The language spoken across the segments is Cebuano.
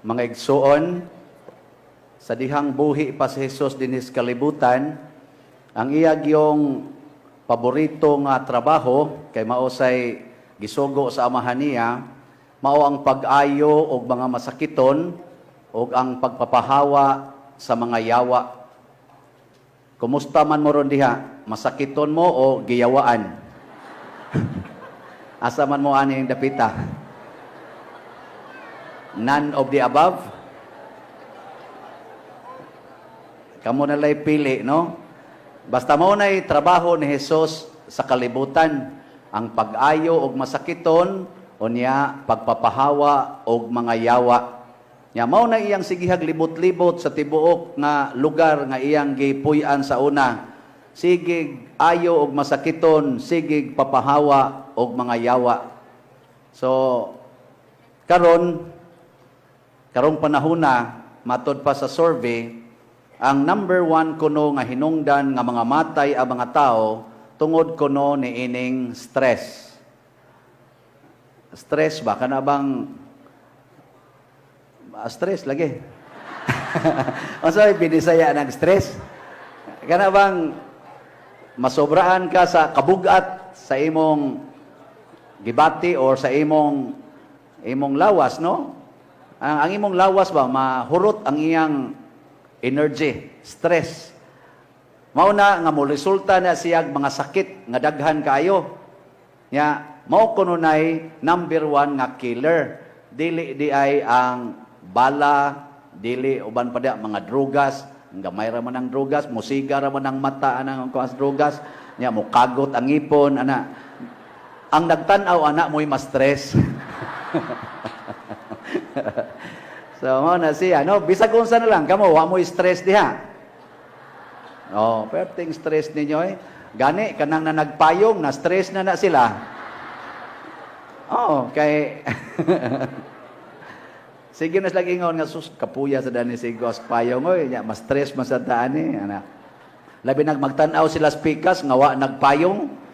Mga igsuon, sa dihang buhi pa si Jesus dinhis kalibutan, ang iya gyung paborito nga trabaho kay mao say gisugo sa Amahan niya, mao ang pag-ayo og mga masakiton ug ang pagpapahawa sa mga yawa. Kumusta man mo ron diha? Masakiton mo o giyawaan? Asa man mo ani ang dapita? None of the above? Kamo na lay pili, no? Basta mao na'y trabaho ni Jesus sa kalibutan, ang pag-ayo og masakiton unya pagpapahawa og mga yawa. Nya mao na iyang sigihag libot-libot sa tibuok nga lugar nga iyang gipuy-an sa una. Sigig ayo og masakiton, sigig papahawa og mga yawa. So karon, karong panahona, matod pa sa survey, ang number one kuno nga hinungdan nga mga matay ang mga tao tungod kuno niining stress. Stress ba? Kana bang stress lagi? Unsa may Binisaya ng stress? Kana bang masobraan ka sa kabugat sa imong gibati or sa imong lawas, no? Ang imong lawas ba mahurot ang iyang energy, stress. Mao na nga mo resulta na siyag mga sakit nga daghan kaayo. Nya mao kuno nay number one nga killer. Dili di ay ang bala, dili uban pa di mga drugas, ang gamay ra man ang drugas, musiga ra man ang mata anang kuas drugas, nya mo kagot ang ngipon ana. Ang nagtan-aw ana mo'y ma-stress. So mao na siya, no? Bisag unsa na lang kamo, wa mo stress diha. Oh, perting stress ninyo eh. Gani kanang na nagpayong na stress na na sila. Oh, kay sige na sila ingon nga, "Sus, kapuya sa dani si Gos payong oy, nya mas stress man sa daan ni ana." Labi nag magtan-aw sila speakers nga wa nagpayong.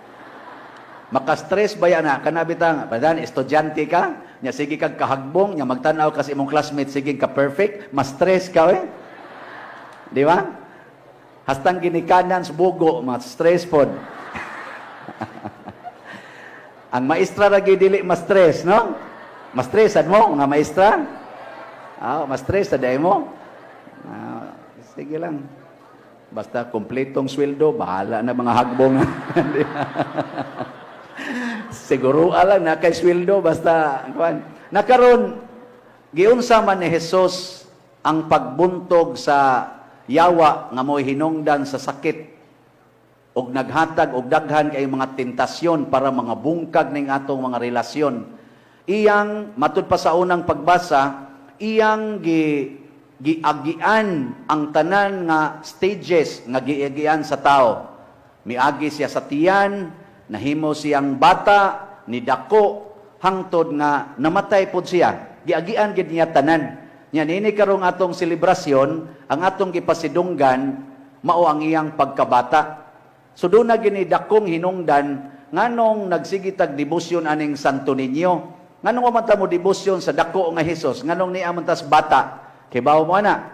Maka-stress ba yan na? Kana bitang, padan, estudyante ka, nya sige kag kahagbong, nya magtan-aw ka sa imong classmate, sige ka perfect, ma-stress ka eh. Di ba? Hastang ginikanan sa bugo, ma-stress pod. Ang maestra lagi dili ma-stress, no? Ma-stress sad mo, mga maestra? Ah, ma-stress sad mo? Ah, sige lang. Basta kompletong sweldo, bahala na mga hagbong. Di ba? Siguro lang na kay sweldo basta kuan. Nakaron giunsa man ni Jesus ang pagbuntog sa yawa nga mo'y hinungdan sa sakit og naghatag og daghan kay mga tentasyon para mga bungkag ning atong mga relasyon. Iyang matud pa sa unang pagbasa, iyang giagian ang tanan nga stages nga giagian sa tao. Miagi siya sa tiyan, nahimo siyang bata, nidako, hangtod nga namatay pod siya. Giagian gid niya tanan. Nya nini karong atong selebrasyon, ang atong gipasidunggan mao ang iyang pagkabata. So doon na gini dakong hinungdan nganong nagsigitag debosyon aning Santo Niño. Nganong wa man ta mo debosyon sa dako nga Hesus, nganong niya man tas bata? Kibaw mo ana?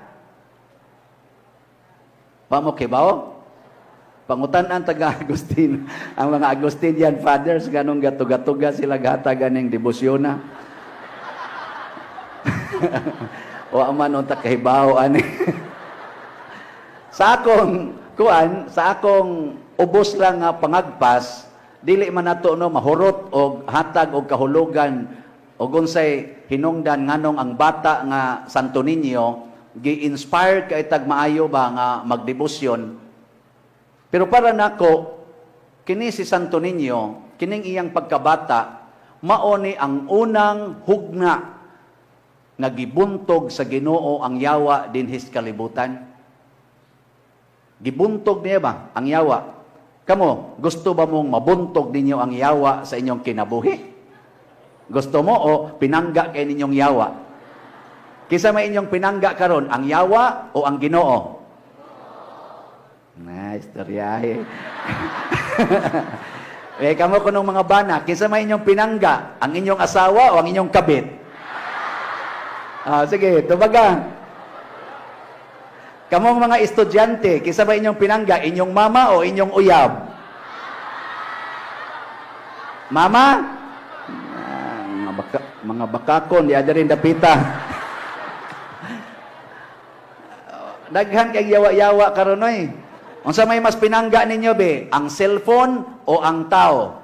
Wa mo kibaw? Pangutan-an taga Agustin, ang mga Agustinian fathers, ganong gatuga-tuga sila gatag aning debosyon na. Wa man unta kahibaw ani. Sa akong kuan, sa akong ubos lang nga pangagpas, dili man nato no mahurot og hatag og kahulugan og unsay hinungdan nganong ang bata nga Santo Niño gi-inspire kay tag maayo ba nga magdebosyon. Pero para nako, kini si Santo Niño, kining iyang pagkabata, mao ni ang unang hugna nga gibuntog sa Ginoo ang yawa dinhis kalibutan. Gibuntog niya ba ang yawa? Kamo, gusto ba mong mabuntog ninyo ang yawa sa inyong kinabuhi? Gusto mo o pinangga kay ninyong yawa? Kinsa may inyong pinangga karon, ang yawa o ang Ginoo? Na, istoryahe. Eh, kamo kunong mga bana, kinsa may inyong pinangga, ang inyong asawa o ang inyong kabit? Ah, sige, tubaga. Kamong mga estudyante, kinsa ba inyong pinangga, inyong mama o inyong uyab? Mama? Ah, mga bakakon, di ada rin dapita. Daghan kay yawa-yawa karon oy. Unsa may mas pinangga ninyo be? Ang cellphone o ang tao?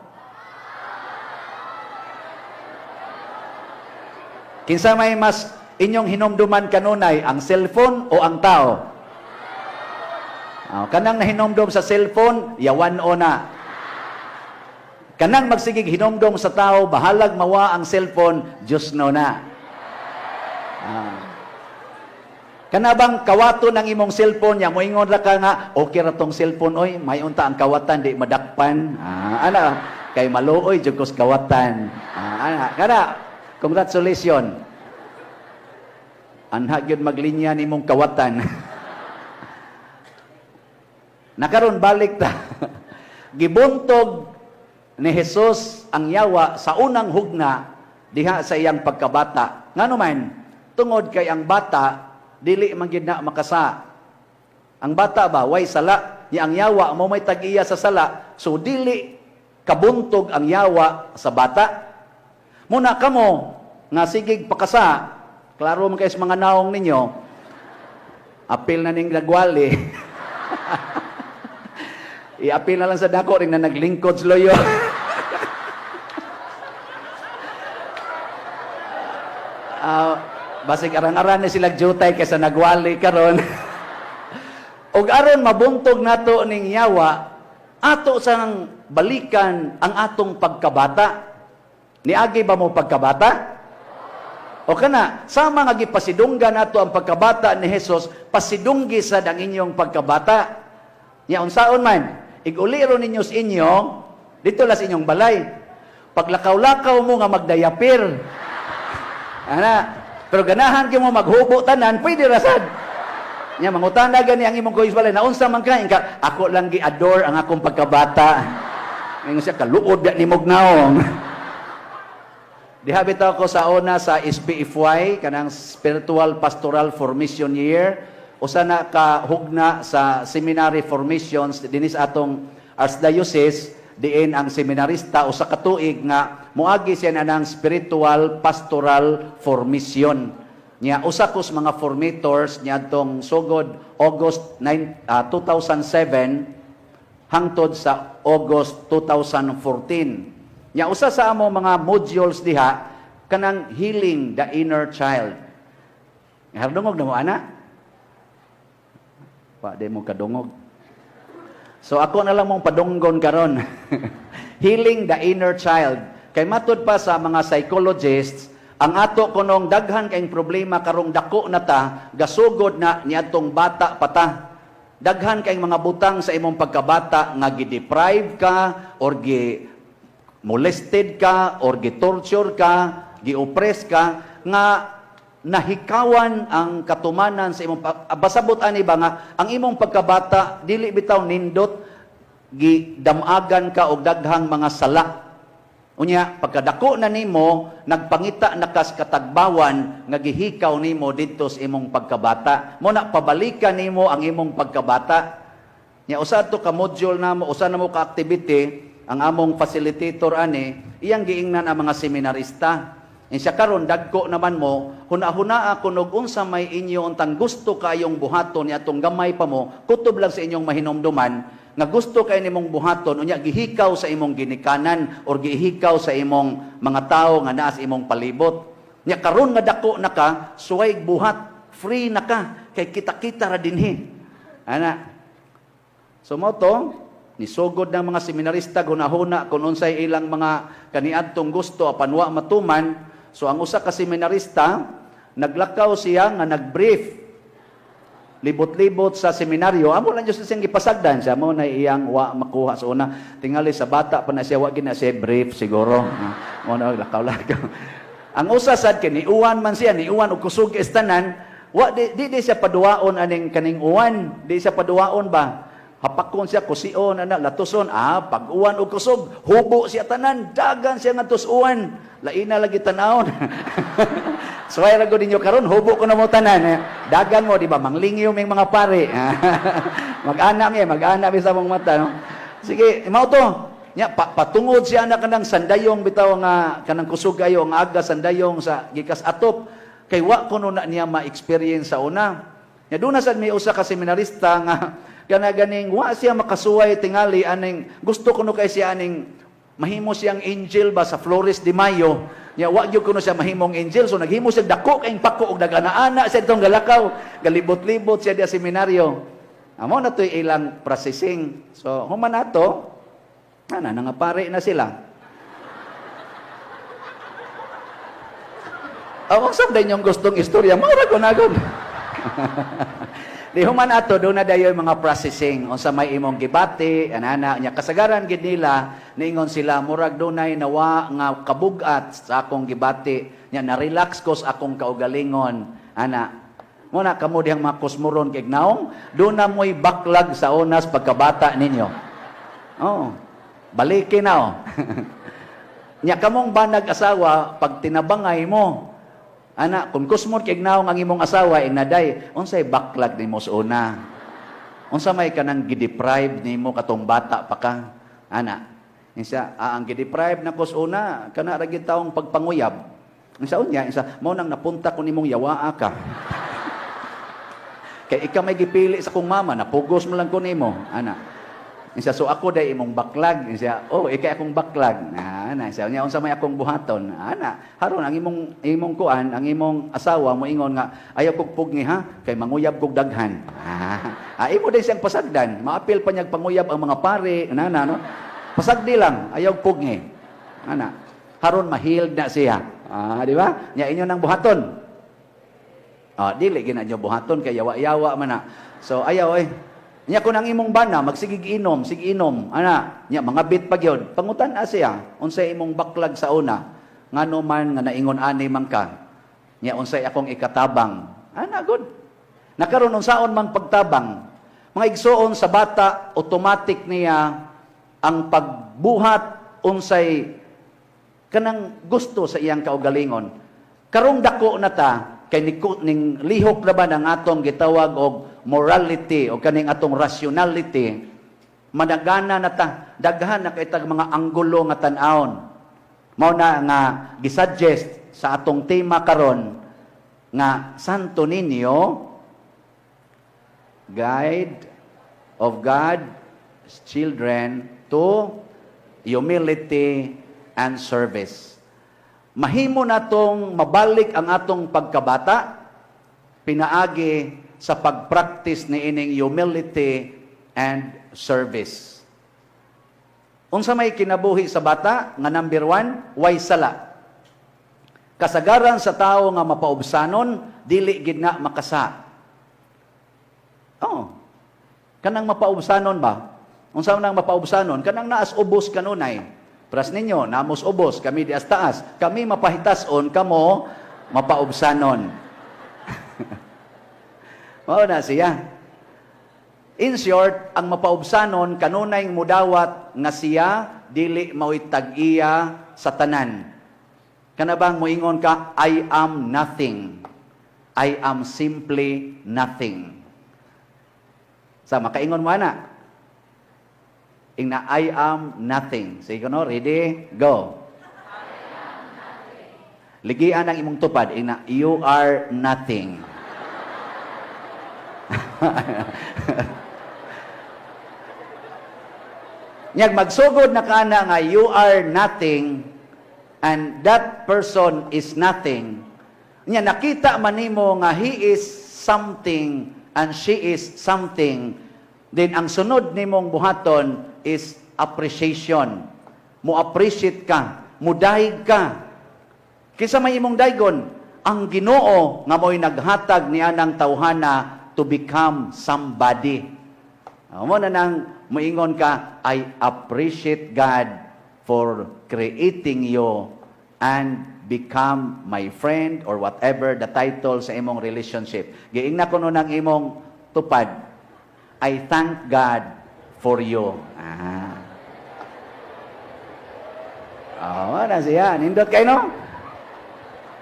Kinsa may mas inyong hinumduman kanunay, ang cellphone o ang tao? Oh, kanang nahinomdom sa cellphone, yawan o na. Kanang magsigig hinomdom sa tao, bahalag mawa ang cellphone, Diyos no na. Ah. Kana bang kawato ng imong cellphone nya moingon ra ka nga okay ra tong cellphone oy, may unta ang kawatan di madakpan. Ah, ana kay maluoy jud kos kawatan. Ah, ana kana congratulations. Anha gyud maglinya nimong kawatan. Nakaron balik ta. Gibuntog ni Jesus ang yawa sa unang hugna diha sa iyang pagkabata. Ngano man, tungod kay ang bata dili man gid na makasa. Ang bata ba way sala, ni ang yawa mo may tag-iya sa sala, so dili kabuntog ang yawa sa bata. Muna kamo nga sigig pakasa, klaro man kay sa mga naong ninyo, apil na ning nagwali. I-apil na lang sa dako ring na naglingkod sa loyo. Basig arang-aran ni sila jutay kaysa nagwali karon. Og aron mabuntog nato ning yawa, ato sang balikan ang atong pagkabata. Niagi ba mo pagkabata? O kana, sama nga gipasidunggan nato ang pagkabata ni Jesus, pasidunggi sad ang inyong pagkabata. Nya unsaon man, iguliro ninyo sa inyo, dito lang sa inyong balay. Paglakaw-lakaw mo nga magdayapir. Ana, pero ganahan kay mo maghubo tanan, pwede ra sad. Nya mangutana gani ang imong kuys balay, naunsa man ka, inka, ako lang gi-adore ang akong pagkabata. Ingon siya kaluod ya nimog naong. Diha bitaw ko sa una sa SPFY, kanang Spiritual Pastoral Formation Year, usa na ka hugna sa seminary formations dinis atong archdiocese, diin ang seminarista usa ka tuig nga moagi siya na ng spiritual pastoral formation. Nya usa ko sa mga formators niadtong sugod August 9, 2007 hangtod sa August 2014. Nya usa sa amo mga modules diha kanang healing the inner child. Hardungog na mo ana? Pa di mo kadungog. So ako na lang mong padunggon karon. Healing the inner child. Kay matud pa sa mga psychologists, ang ato kunong daghan kayong problema karong dako na ta, gasugod na niadtong bata pa ta. Daghan kayong mga butang sa imong pagkabata nga gi-deprive ka or gi molested ka or gi-torture ka, gi-oppress ka nga nahikawan ang katumanan sa imong basabot ani ba nga ang imong pagkabata dili bitaw nindot, gidamagan ka og daghang mga sala. Unya pagkadako na nimo nagpangita na kas katagbawan nga gihikaw nimo didto sa imong pagkabata. Mo na pabalikan nimo ang imong pagkabata. Nya usa to ka module namo, usa na mo ka activity ang among facilitator ani, iyang giingnan ang mga seminarista. Insya karon dagko naman mo, huna-hunaa kunog unsa may inyo untang gusto kayong buhaton ni atong gamay pa mo, kutob lang sa inyong mahinumduman nga gusto kay nimong buhaton unya gihikaw sa imong ginikanan or gihikaw sa imong mga tawo nga naa sa imong palibot. Nya karon nga dako na ka, suway buhat, free na ka kay kita-kita ra dinhi. Ana. So mo to, nisugod ng mga seminarista hunahuna kung unsay ilang mga kaniadtong gusto apan wa matuman. So ang usa ka seminarista naglakaw siya nga nagbrief libot-libot sa seminaryo. Amo lang jud siyang gipasagdan siya mo na iyang wa makuha sa una. Tingali sa bata pa na siya wa gina siya brief siguro. Mo na lakaw-lakaw. Ang usa sad kay niuwan man siya, niuwan og kusog istanan, wa di siya paduwaon aning kaning uwan, di siya paduwaon ba? Hapakon siya, kusion, ana, latuson. Ah, pag-uwan og kusog, hubo siya tanan, dagan siya ngadto sa uwan. Laina lagi tanawon. Suway ra gud ninyo karon, hubo ko na mo tanan. Eh. Dagan mo, di ba? Manglingyo ming mga pare. Mag-ana mi, mag-ana mi sa mong mata, no? Sige, mao to. Nya patungod siya na kanang sandayong bitaw nga kanang kusog ayo ang aga sandayong sa gikas atop kay wa kuno na niya ma-experience sa una. Nya doon na sad may usa ka seminarista nga kana ganing wa siya makasuway tingali aning gusto kuno kay siya aning mahimo siyang angel ba sa Flores de Mayo. Nya wa gyud kuno siya mahimong angel, so naghimo siya dako kayong pako og nag-ana-ana siya itong galakaw, galibot-libot siya diya seminaryo. Amo na to'y ilang processing. So human nato, ana nangapare na sila. Ang sab din yung gustong istorya, mao ra ko na gud. Di human ato, doon na dayoy mga processing unsa may imong gibati, anana nya kasagaran gid nila niingon sila murag dunay nawa nga kabugat sa akong gibati, nya na-relax ko sa akong kaugalingon, ana. Muna kamo dihang mga kusmuron kay naong, doon na mo'y backlog sa unas pagkabata ninyo. Oh, balikin na oh. Nya kamong banag asawa pag tinabangay mo, ana, kung kusmod kay naong ang imong asawa, inaday, unsay backlog nimo sa una? Unsa may kanang gideprive nimo katong bata pa ka? Ana, insa, ang gideprive na ko sa una, kana ra gyud taong pagpanguyab. Unsa unya, insa, mao nang napunta ko nimong yawaa ka. Kay ikaw may gipili sa kong mama, napugos mo lang ko nimo, ana. Insa, so ako day imong backlog. Insa, oh, ikay akong backlog. Ana, insa, unya unsa may akong buhaton? Ana, haron ang imong imong kuan, ang imong asawa moingon nga ayaw kog pugni ha, kay manguyab kog daghan. Imo day siyang pasagdan. Maapil pa niyag panguyab ang mga pare, ana no. Pasagdi lang, ayaw pugni. Ana, haron ma-healed na siya. Di ba? Nya inyo nang buhaton. Dili gina nyo buhaton kay yawa-yawa man na. So ayaw eh. Nya kun ang imong bana magsigig inom, sige inom, ana, nya mga bit pa gyud. Pangutan-a siya unsay imong backlog sa una. Ngano man nga naingon ani man ka. Nya unsay akong ikatabang. Ana good. Nakaron unsaon mang pagtabang. Mga igsuon, sa bata automatic niya ang pagbuhat unsay kanang gusto sa iyang kaugalingon. Karong dako na ta kay ni, ning lihok na ba ng atong gitawag og morality o kaning atong rationality, managana na ta, daghan na kay tag mga anggulo nga tan-awon. Mao na nga gisuggest sa atong tema karon nga Santo Niño, guide of God's children to humility and service. Mahimo natong mabalik ang atong pagkabata pinaagi sa pagpractice ni ining humility and service. Unsa may kinabuhi sa bata nga number 1, way sala. Kasagaran sa tao nga mapaubsanon, dili gid na makasa. Oh. Kanang mapaubsanon ba? Unsa man ang mapaubsanon? Kanang naas ubos kanunay. Pras ninyo, namos ubos, kami di as taas. Kami mapahitason, kamo mapaubsanon. Mao na siya. In short, ang mapaubsanon kanunay mudawat nga siya dili mao'y tag-iya sa tanan. Kana bang moingon ka, "I am nothing. I am simply nothing." Sa makaingon mo ana. Ingna, "I am nothing." Sige no, ready? Go. Ligian ang imong tupad. Ingna, "You are nothing." Nyag magsugod na ka na nga you are nothing and that person is nothing. Nya nakita man nimo nga he is something and she is something. Then ang sunod nimong buhaton is appreciation. Mo appreciate ka, mudayeg ka. Kinsa may imong daygon? Ang Ginoo nga mo'y naghatag niya ng tawhana to become somebody. Mo na nang moingon ka, "I appreciate God for creating you and become my friend," or whatever the title sa imong relationship. Giingna ko no ng imong tupad, "I thank God for you." Oh, na siya. Nindot kayo, no?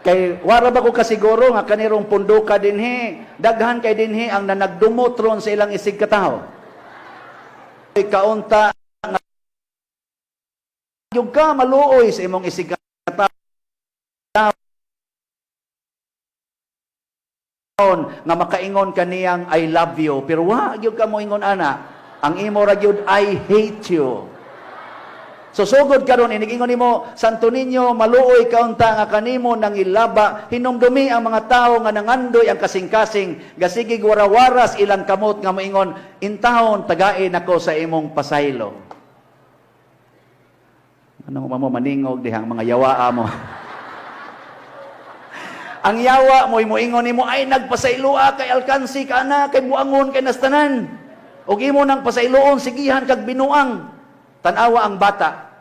Kay wara ba ko kasiguro nga kanirong punduka dinhi, daghan kay dinhi ang nanagdumot ron sa ilang isig katawo. Kaunta nga yung ka maluoy sa imong isig katawo nga makaingon kaniyang "I love you," pero wa gyud ka moingon ana. Ang imo ra gyud, "I hate you." So sugod karon, inigingon nimo, Santo Niño, maluoy kaunta nga kanimo nangilaba, hinumdumi ang mga tawo nga nangandoy ang kasing-kasing, gasigig warawaras ilang kamot nga moingon, "Intawon tagain ako sa imong pasaylo." Ano mo maningog dihang mga yawaa mo? Ang yawa mo moingon nimo ay nagpasayloa kay alkansi ka na kay buangon kay nastanan. Ug imo nang pasayloon, sigihan kag binuang. Tan-awa ang bata.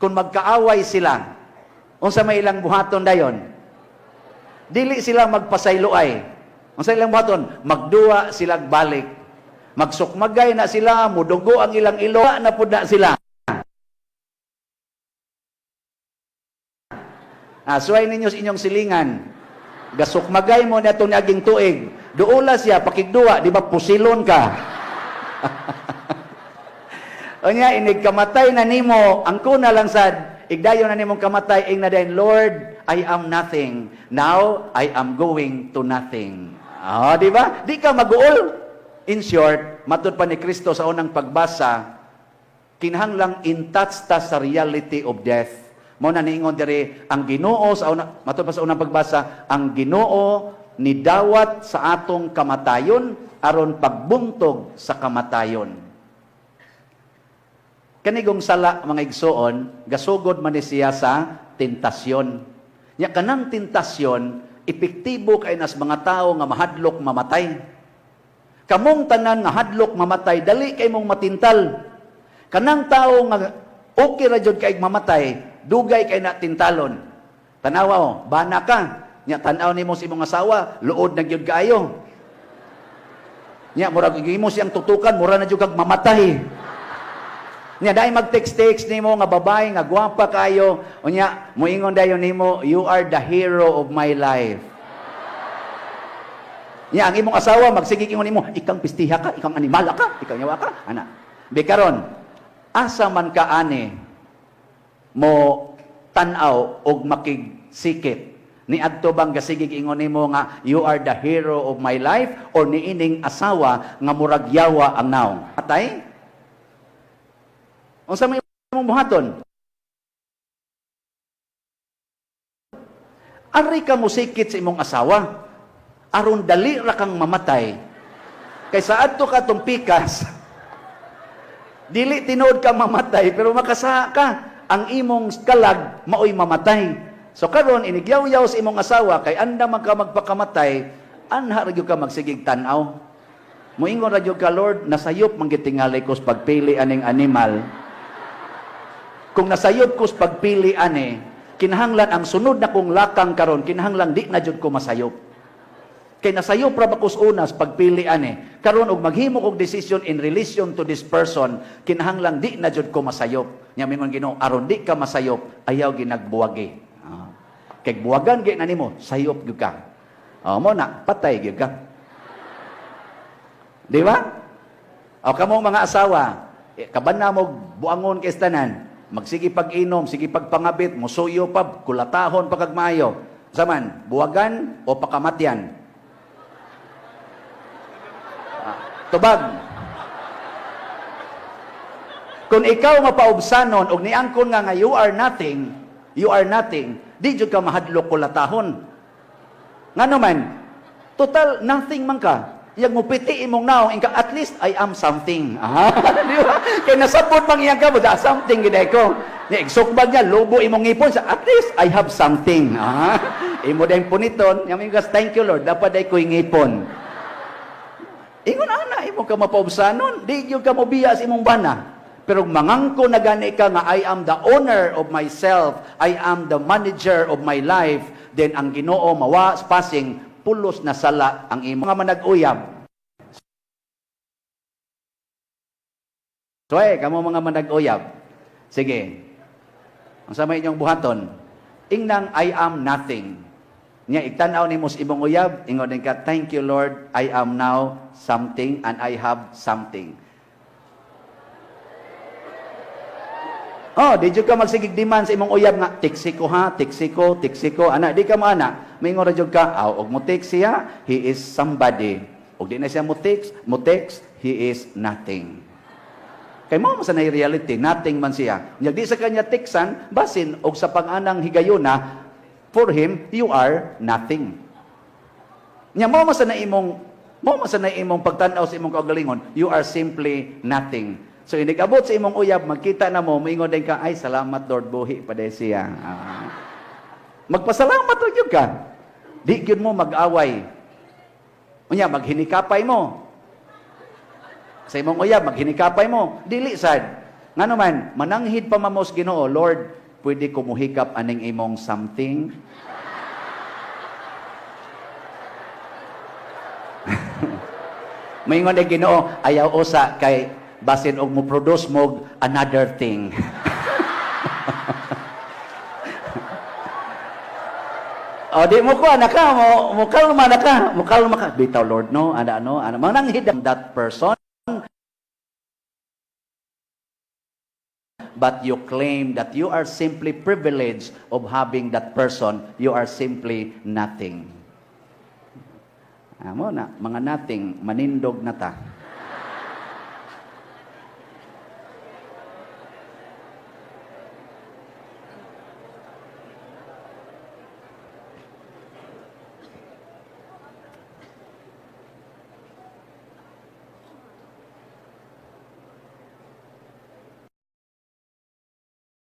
Kung magkaaway sila, unsa may ilang buhaton dayon? Dili sila magpasayloay. Unsa ilang buhaton? Magduwa sila balik. Magsukmagay na sila, mudugo ang ilang ilo, na pud na sila. Ah, suway ninyo sa inyong silingan. Gasukmagay mo na itong naging tuig. Duula siya, pakigduwa, di ba pusilon ka? Unya, inig kamatay na nimo, ang kuna lang sad, igdayon na nimong kamatay, ing na din, "Lord, I am nothing. Now, I am going to nothing." Ah, di ba? Di ka maguol. In short, matud pa ni Kristo sa unang pagbasa, kinahanglang in touch ta sa reality of death. Mo na niingon diri ang Ginoo sa una, matud pa sa unang pagbasa, ang Ginoo nidawat sa atong kamatayon aron pagbuntog sa kamatayon. Kanigong sala, mga igsoon, gasugod man ni siya sa tentasyon. Nya kanang tentasyon, epektibo kay nas mga tao nga mahadlok mamatay. Kamong tanan nga hadlok mamatay, dali kay mong matintal. Kanang tao nga okay ra jud kay mamatay, dugay kay na tintalon. Tanawa oh, bana ka. Nya tan-aw nimo sa imong asawa, luod na gyud kaayo. Nya murag imo siyang tutukan, mura na jud kag mamatay. Nya dai mag-text-text nimo nga babae nga gwapa kayo, unya moingon dayon nimo, "You are the hero of my life." Nya ang imong asawa magsige ingon nimo, "Ikang pistiha ka, ikang animala ka, ikang yawa ka," ana. Bikaron, asa man ka ani mo tan-aw og makigsikit? Ni adto bang gasigig ingon nimo nga "You are the hero of my life" or niining asawa nga murag yawa ang naong? Atay? Unsa may imong buhaton? Ari ka mosikit sa imong asawa aron dali ra kang mamatay. Kay sa adto ka tong pikas, dili tinuod ka mamatay pero makasaha ka. Ang imong kalag maoy mamatay. So karon inigyaw-yaw sa imong asawa kay anda man ka magpakamatay, anha ra gyud ka magsigig tan-aw. Moingon ra gyud ka, "Lord, nasayop man gyud tingali ko sa pagpili aning animal. Kung nasayop ko sa pagpili ani, kinahanglan ang sunod na kong lakang karon, kinahanglan di na jud ko masayop. Kay nasayop ra ba ko sa una sa pagpili ani. Karon og maghimo kog decision in relation to this person, kinahanglan di na jud ko masayop." Nya mingon Ginoo, "Aron di ka masayop, ayaw ginagbuwagi." Ah. Kay buwagan gyud na nimo, sayop gyud ka. Oh, mo na patay gyud ka. Di ba? O kamong mga asawa, eh, kaban na mo buangon kay tanan, magsige pag-inom, sige pagpangabit, musuyo pa, kulatahon pa kag maayo. Saman, buwagan o pakamatyan? Ah, tubag. Kung ikaw mapaubsanon og niangkon nga nga you are nothing, you are nothing, di jud ka mahadlok kulatahon. Ngano man, total nothing man ka. Iyag mo piti imong naong, ingka, "At least I am something." Ah, di ba? Kay nasabot mang iyang ka mo, da something gid ko. Ni igsukbag niya, lubo imong ngipon sa, "At least I have something." Ah, imo dayong puniton, nya mo, "Thank you, Lord, dapat day ko'y ngipon." Ingon ana, imo ka mapaubsanon, di gyud ka mobiya sa imong bana. Pero mangangko na gani ka nga "I am the owner of myself, I am the manager of my life," then ang Ginoo mawa passing pulos na sala ang imong mga manag-uyab. So eh, kamo mga manag-uyab. Sige. Ang sa may inyong buhaton, ingnang "I am nothing." Nya igtan-aw nimo sa imong uyab, ingon din ka, "Thank you, Lord, I am now something and I have something." Oh, di jud ka magsigig demand sa imong uyab nga text ko ha, text ko, text ko, ana di ka mo ana. Maingon ra jud ka, aw og mo text siya, he is somebody. Og di na siya mo text, he is nothing. Kay mao man sa nay reality, nothing man siya. Nya di sa kanya teksan, basin og sa pang-anang higayuna, for him you are nothing. Nya mao man sa na imong pagtan-aw sa imong kaugalingon, you are simply nothing. So inig-abot sa imong uyab, magkita na mo, moingon din ka, "Ay, salamat, Lord, buhi pa diay siya." Ah. Magpasalamat ra gyud ka. Di gyud mo mag-away. Unya, maghinikapay mo. Sa imong uyab, maghinikapay mo. Dili sad. Ngano man, mananghid pa mamos Ginoo, "Lord, pwede ko muhikap aning imong something?" Maingon ay Ginoo, "Ayaw usa kay basin og mo produce mo another thing." O di mo ko anak ka, mo kalma na ka, mo kalma ka. "Bitaw, Lord, no, ana no, ana mananghid that person, but you claim that you are simply privileged of having that person, you are simply nothing. Amo na, mga nothing, manindog na ta.